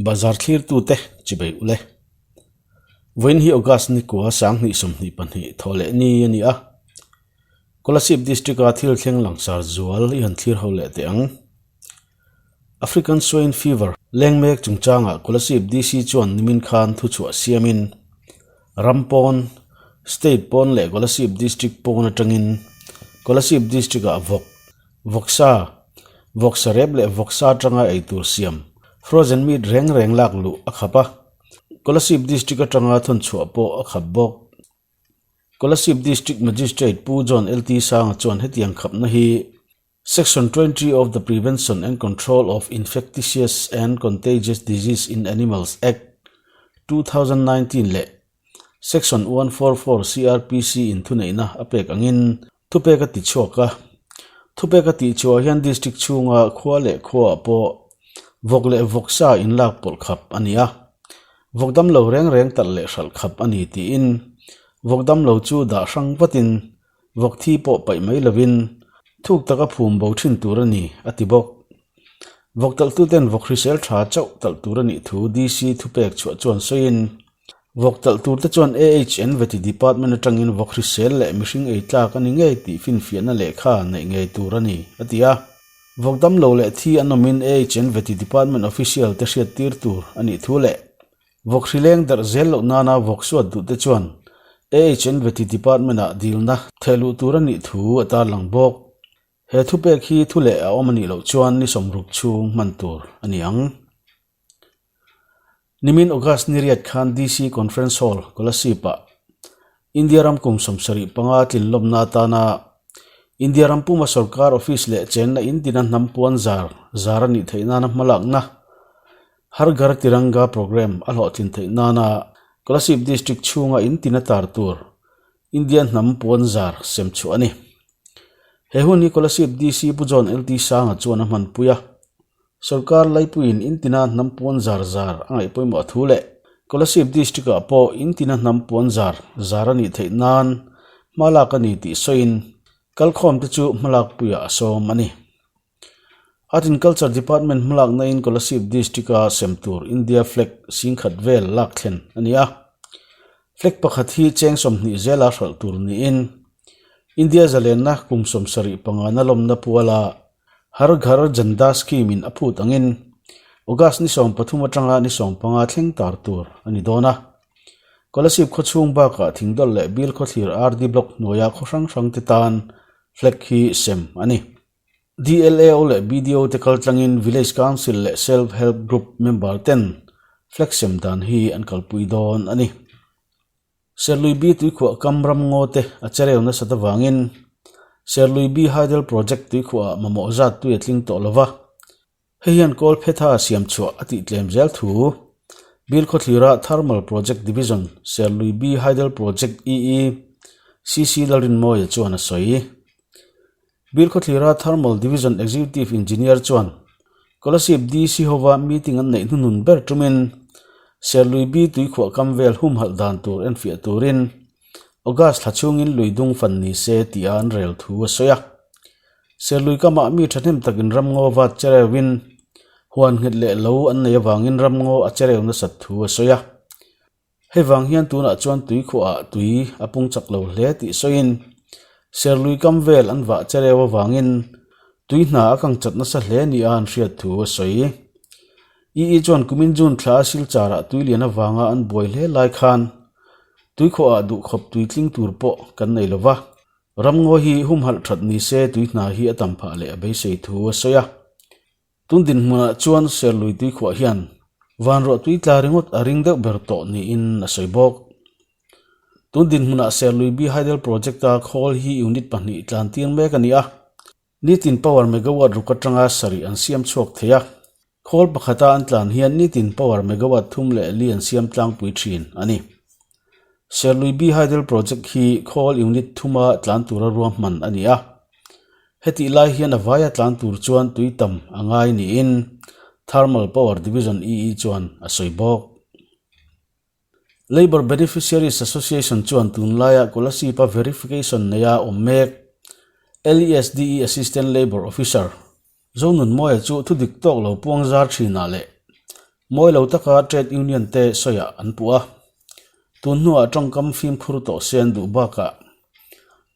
Bazar thlirtute chibei ule. Vawiin hi August ni kua 2022 thaw leh ni a ni a. Kolasib District-a thil thleng langsar zual i han thlir ho leh teh ang. African Swine Fever leng mek chungchangah Kolasib DC chuan nimin khan thuchhuah siamin ram pawn, state pawn leh Kolasib District pawn atangin Kolasib District-ah vawk, vawksa, vawksa rep leh vawksa atanga eitur siam, frozen meat reng reng lak luh a khap a. Kolasib District atanga thawnchhuah pawh a khap bawk. Kolasib District Magistrate Pu John LT Sanga chuan hetiang khapna hi Section 20 of the Prevention and Control of Infectious and Contagious Disease in Animals Act, 2019 leh Section 144 CrPC in thuneihna a pek angin thupek a ti chhuak a. Thupek a tih chhuah hian District chhunga khua leh khuaah pawh vawk leh vawksa inlak pawlh khap a ni a. Vawk damlo reng reng talh leh hralh khap a ni tiin vawk damlo chu dah hrang vatin Vawk thi pawh paih mai lovin thuk taka phum bo thin tur a ni, a ti bawk. Vawk talhtuten vawk hrisel tha chauh talh tur a nih thu DC thupek chhuah chuan sawiin, Vawk talh turte chuan AHN Veti Department atangin vawk hrisel leh mihring ei tlak a ni ngei tih finfiahna lehkha neih ngei tur a ni, a ti a. Vawk damlo leh thi an awmin AHN Veti Department official te hriattir tur a nih thu leh Vawk hrileng darh zel loh nana vawk suat duhte chuan AHN Veti Department-ah dilna thehluh tur a nih thu a tarlang bawk. He thupek hi thu leh a awm a nih loh chuan ni 60 chhung hman tur a ni ang. Nimin August ni riat khan DC Conference Hall, Kolasib-ah India ram kum 75 tlinlawmna atana India ram puma sorkar office leh chenna in tina hnam puan zar zar a nih theih nana hmalakna Har Ghar Tiranga Programme a hlawhtlin theih nana Kolasib District chhunga in tina tar tur India hnam puan zar sem chhuah a ni. He hun hi Kolasib DC Pu John LT Sanga chuan a hmanpui a. Sorkar laipuiin in tina hnam puan zar zar a ngaih pawimawh thu leh Kolasib District-ah pawh in tina hnam puan zar zar a nih theih nan hma lak a ni tih sawiin kalkhawmte chu hmalakpuiah a sawm a ni. Art and Culture Department hmalakna in Kolasib District-a sem tur India flag singkhat vel lak thlen a ni a. Flag pakhat hi cheng 20 zela hralh tur niin India zalenna kum 75 na lawmna puala Har Ghar Jhanda Scheme in a phut angin August ni 13 atanga ni 15 thleng tar tur a ni dawn a. Kolasib khawchhung bakah Thingdawlh leh Bilkhawthlir RD Block hnuaia khaw hrang hrangte tan flag hi sem a ni. DLAO leh BDO te kaltlangin Village Council leh Self Help Group member ten flag sem dan hi an kalpui dawn a ni. Serlui B tuikhuah kam ram ngaw te a chereu nasat avangin Serlui B Hydel Project tuikhuahah mamawh zat tui a tling tawh lova, hei hian kawl phetha siam chhuah a tih tlem zel thu Bilkhawthlira Thermal Project Division Serlui B Hydel Project EE CC Lalrinmawia chuan a sawi. Bilkhawthlira Thermal Division Executive Engineer chuan Kolasib DC hova meeting an neih hnuhnun ber tumin Serlui B tuikhuah kam vel humhalh dan tur enfiah turin August thla chhungin lui dung fan ni se tih a an rel thu a sawi a. Serlui kamah mi thahnem takin ramngaw vat chereuin huan nghet leh lo an nei avangin ramngaw a chereu nasat thu a sawi a. Hei vang hian tunah chuan tuikhuahah tui a pung chak lo hle tih sawiin Serlui kam vel an vah chereu avangin tui hna a kang chat nasa hle nia an hriat thu a sawi. EE chuan kumin June thla a Silcharah tui lian avanga an buai hle lai khan tuikhuahah duhkhawp tui tling tur pawh kan nei lova, ramngaw hi humhalh that ni se tui hna hi a tam phah leh a beisei thu a sawi a. Tun dinhmunah chuan Serlui tuikhuah hian vanruah tui tla ringawt a ring deuh ber tawh niin a sawi bawk. Tun dinhmunah Serlui B Hydel Project-a khawl hi unit pahnih tlan tir mek a ni a, nitin power megawatt ruk atanga sarih an siam chhuak thei a, khawl pakhata an tlan hian nitin power megawatt thum leh li an siam tlangpui thin a ni. Serlui B Hydel Project hi khawl unit thuma tlan tura ruahman a ni a. Hetih lai hian a vaia tlan tur chuan tui tam a ngai niin Thermal Power Division EE chuan a sawi bawk. Labour Beneficiaries Association chuan tunlaia Kolasib-a verification neia awm mek LESDE Assistant Labour Officer Zonunmawia chu thudik tawk lo puang zar thinah leh. Mawi lo taka trade union te sawiah an puh a. Tun hnuah tawngkam fimkhur tawh se an duh bakah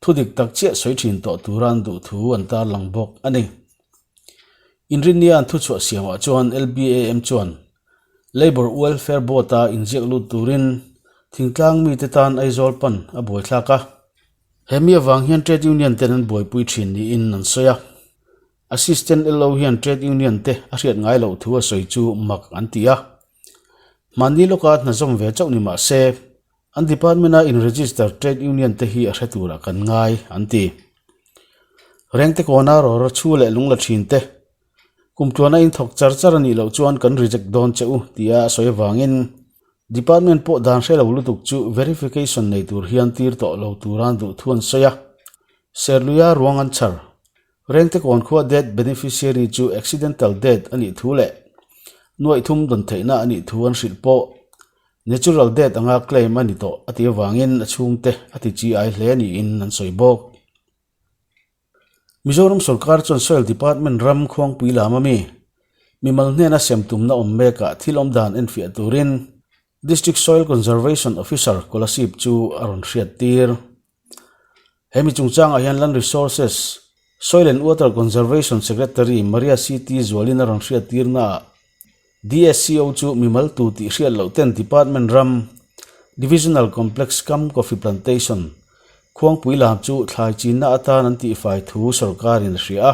thu dik tak chiah sawi thin tawh tura an duh thu an tarlang bawk a ni. Inrinnia an thuchhuah siamah chuan LBAM chuan Labour Welfare Board-a inziak lut turin thingtlang mite tan Aizawl pan a buaithlak a. He mi avang hian trade union ten an buaipui thin niin an sawi a. Assistant LO hian trade union te a hriat ngai loh thu a sawi chu mak an ti a. Mahni lawka hna zawm ve chauh ni mah se, an department-a in-register trade union te hi a hre turah kan ngai an ti. Rengte kawna rawra chhu leh lungla thin te, kum tluana inthawk char char a nih loh chuan kan reject dawn che u tia a sawi avangin department pawh dan hre lo lutuk chu verification nei tur hian tir tawh lo tura an duh thu an sawi a. Serluia ruang an chhar. Rengte kawn khua death beneficiary chu accidental death a nih thu leh nuaih thum dawn theihna a nih thu an hrilh pawh natural death anga claim a ni tawh a tih avangin a chhungte a ti chi ai hle niin an sawi bawk. Mizoram sorkar chuan Soil Department ram khuangpui lam ami mimal hnena sem tumna awm mekah thil awm dan enfiah turin District Soil Conservation Officer Kolasib chu a rawn hriat tir. He mi chungchangah hian Land Resources, Soil and Water Conservation Secretary Maria CT Zualin a rawn hriat tirnaah DSCO chu mimal tu tih hriat loh ten Department ram Divisional Complex Kam Coffee Plantation Khuangpui lam chu thlai chinna atan an tihfai thu sorkarin a hria a.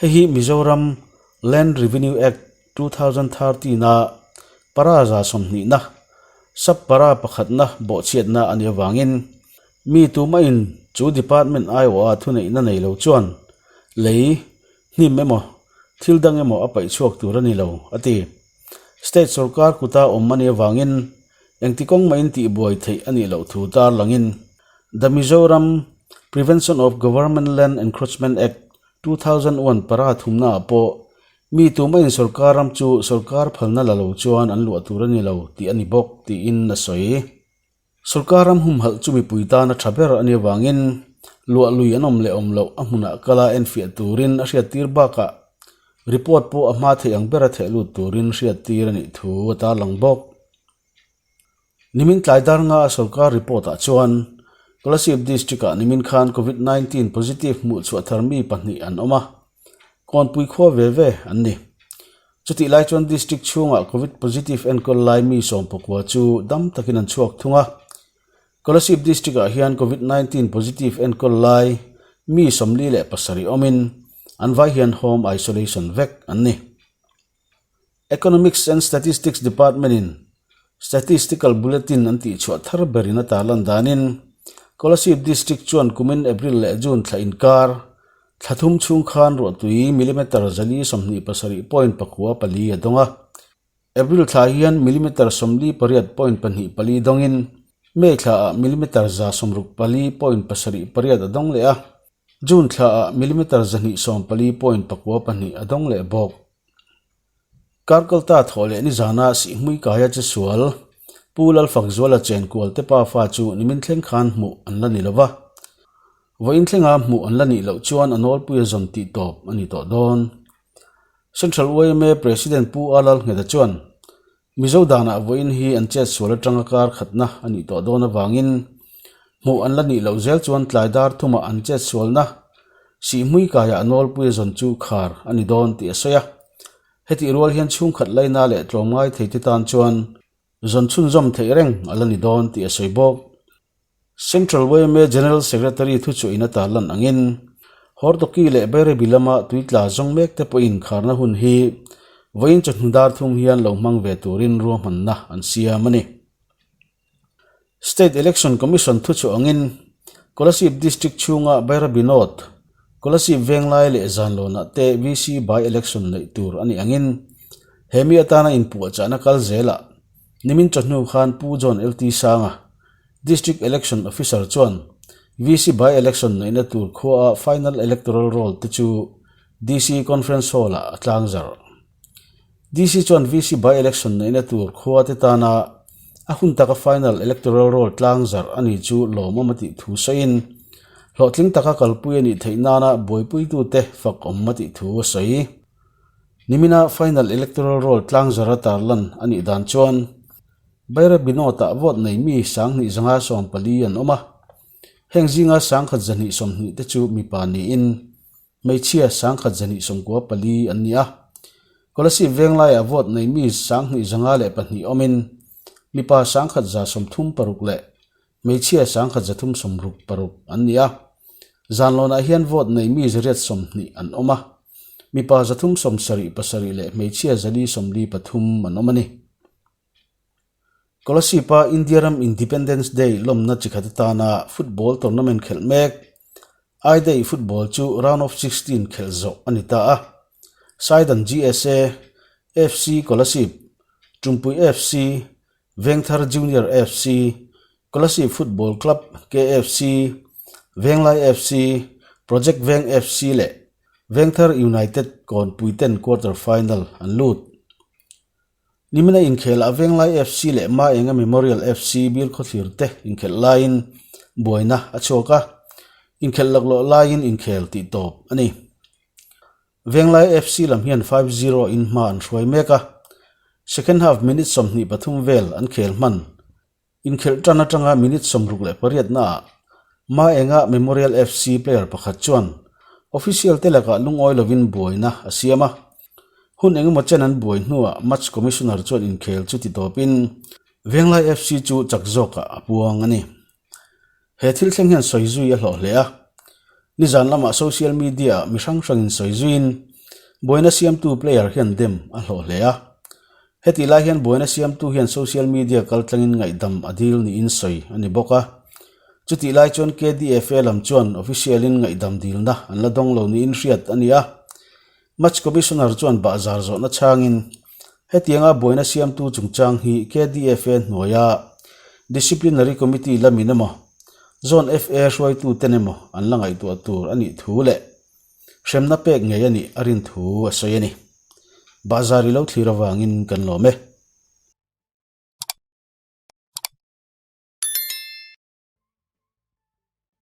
Hei hi Mizoram Land Revenue Act 2013 a para 120na, sub para pakhatna bawhchhiatna a nih avangin mi tumahin chu department aiawha thuneihna nei lo chuan lei hnim emaw thil dang emaw a paih chhuak tur a ni lo, a ti. State sorkar kuta awm a nih avangin engti kawng mahin tihbuai theih a nih loh thu tarlangin The Mizoram Prevention of Government Land Encroachment Act, 2001 para thumnaah pawh Mi tumahin sorkar ram chu sorkar phalna la lo chuan an luah tur a ni lo tih a ni bawk tiin a sawi. Sorkar ram humhalh chu mipui tan a tha ber a nih avangin luah lui an awm leh awm loh a hmunah kala enfiah turin a hriattir bakah report pawh a hma theih ang bera theh lut turin hriattir a nih thu a tarlang bawk. Nimin tlai dar nga a sorkar report ah chuan Kolasib district ah nimin khan Covid 19 positive hmuh chhuah thar mi pahnih an awm a, kawnpui khua ve ve an ni. Chutih lai chuan district chhungah Covid positive enkawl lai mi sawmpakua chu dam takin an chhuak thung a. Kolasib district ah hian Covid 19 positive enkawl lai mi 47 awmin an vai hian home isolation vek an ni. Economics and Statistics Department-in Statistical Bulletin an tihchhuah thar berin a tarlan danin Kolasib District chuan kumin April leh June thla inkar thla thum chhung khan ruahtui millimeter 27 point pakua pali a dawng a. April thla hian millimeter 48.24 dawngin May thlaah millimeter 64 point pasarih pariat a dawng leh a. June thlaah millimeter 114.42 a dawng leh bawk. Karkalta thawh leh nizana Sihhmui kaia che sual Pu Lalfakzuala chenkual te pa fa chu nimin thleng khan hmuh an la ni lo va. Vawiin thlenga hmuh an la nih loh chuan a nawlpuia zawn tih tawp a ni tawh dawn. Central yma President Pu A Lalngheta chuan Mizo danah vawiin hi an chet sual atanga kar khatna a nih tawh dawn avangin hmuh an la nih loh zel chuan tlai dar thumah an chet sualna Sihhmui kaiah nawlpuia zawn chu khar a ni dawn tih a sawi a. Hetih rual hian chhungkhat laina leh tlawmngai theite tan chuan zawn chhunzawm theih reng a la ni dawn tih a sawi bawk. Central yma General Secretary thuchhuahin a tarlan angin, Hortoki leh Bairabi lama tuitla zawng mek te pawhin kharna hun hi vawiin chawhnu dar thum hian lo hmang ve turin ruahmanna an siam a ni. State Election Commission thuchhuah angin, Kolasib District chhunga Bairabi North, Kolasib Venglai leh Zanlawnah te VC by-election neih tur a nih angin, he mi atana inpuahchahna kal zelah nimin chawhnu khan Pu John LT Sanga, District Election Officer chuan VC by-election neihna tur khuaa final electoral roll te chu DC Conference Hall-ah a tlangzarh. DC chuan VC by-election neihna tur khua te tana a hun taka final electoral roll tlangzarh a ni chu lawmawm a tih thu sawiin, hlawhtling taka kalpui a nih theih nana buaipuitute fak awm a tih thu a sawi. Nimina final electoral roll tlangzara tarlan a nih dan chuan Bairabi North-ah vote nei mi 2514 an awm a. Heng zinga 1120 te chu mipa niin hmeichhia 1194 an ni a. Kolasib Venglaiah vote nei mi 2502 awmin mipa 1136 leh hmeichhia 1366 an ni a. Zanlawnah hian vote nei mi 820 an awm a, mipa 377 leh hmeichhia 443 an awm a ni. Kolasib-a India ram Independence Day lawmna chi khat atana football tournament khelh mek, I-Day football chu round of 16 khelh zawh a ni ta a. Saidan GSA, FC Kolasib, Tumpui FC, Vengthar Junior FC, Kolasib Football Club, KFC, Venglai FC, Project Veng FC leh Vengthar United kawnpuiten quarter final an lut. Nimina inkhelah Venglai FC leh Maenga Memorial FC bil khawthlir te inkhelh laiin buaina a chhuak a, inkhelh laklawh laiin inkhel tih tawp a ni. Venglai FC lam hian 5-0 in hma an hruai mek a, second half minute 23 vel an khel hman. Inkhelh tan atanga minute 68 naah Maenga Memorial FC player pakhat chuan official te lakah lungawi lovin buaina a siam a. Hun engemaw chen an buai hnuah match commissioner chuan inkhel chu ti tawpin Venglai FC chu chak zawkah a puang a ni. He thil thleng hian sawi zui a hlawh hle a. Nizan lamah social media-ah mi hrang hrangin sawi zuiin buaina siamtu player hian dem a hlawh hle a. Hetih lai hian buaina siamtu hian social media kaltlangin ngaihdam a dil niin sawi a ni bawk a. Chutih lai chuan KDFA lam chuan official-in ngaihdam dilna an la dawng lo niin hriat a ni a. Match Commissioner chuan bahzar zawhna chhangin, Hetianga buaina siamtu chungchang hi KDFA hnuaia Disciplinary Committee lamin emaw, Zone FA hruaituten emaw an la ngaihtuah tur a nih thu leh hremna pek ngei a nih a rin thu a sawi a ni. Bahzar i lo thlir avangin kan lawm e.